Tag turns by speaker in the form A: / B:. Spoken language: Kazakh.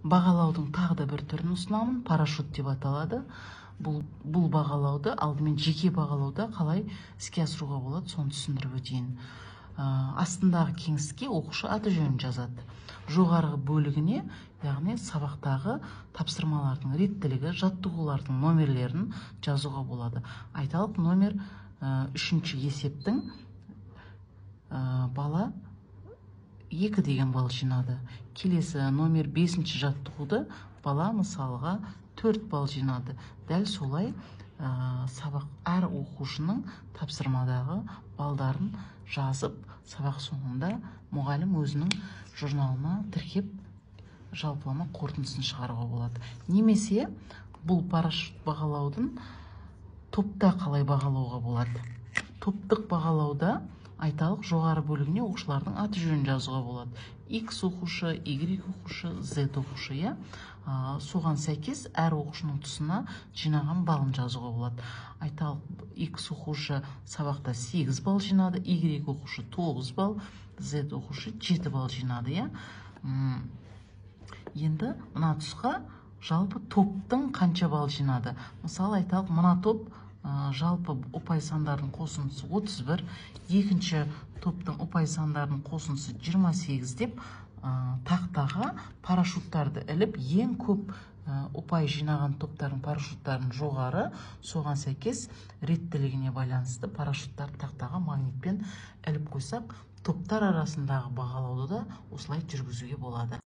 A: Бағалаудың тағы да бір түрін ұсынамын, парашют деп аталады. Бұл бағалауды алдымен жеке бағалауда қалай іске асыруға болады, соны түсіндіріп өтейін. Астындағы кеңістікке оқушы аты жөнін жазады. Жоғарғы бөлігіне, яғни сабақтағы тапсырмалардың реттілігі, жаттығулардың номерлерін жазуға болады. Айталық, номер үшінші есептің бала 2 деген балл жинады. Келесі номер 5-ші жаттығуды бала, мысалға, 4 балл жинады. Дәл солай сабақ әр оқушының тапсырмадағы балдарын жазып, сабақ соңында мұғалім өзінің журналына тіркеп, жалпылама қорытындысын шығаруға болады. Немесе бұл парашют бағалаудың топта қалай бағалауға болады? Топтық бағалауда, айталық, жоғары бөлігіне оқушылардың аты жөнін жазуға болады: X оқушы, Y оқушы, Z оқушы, иә. Соған сәйкес әр оқушының тұсына жинаған балын жазуға болады. Айталық, X оқушы сабақта 8 балл жинады, Y оқушы 9 балл, Z оқушы 7 балл жинады, иә. Енді мына тұсқа жалпы топтың қанша балл жинады? Мысалы, айталық, мына топ жалпы ұпай сандардың қосындысы 31, екінші топтың ұпай сандарының қосындысы 28 деп, тақтаға парашюттарды іліп, ең көп ұпай жинаған топтардың парашюттарын жоғары, соған сәйкес реттілігіне байланысты парашюттарды тақтаға магнитпен іліп қойсақ, топтар арасындағы бағалауды да осылай жүргізуге болады.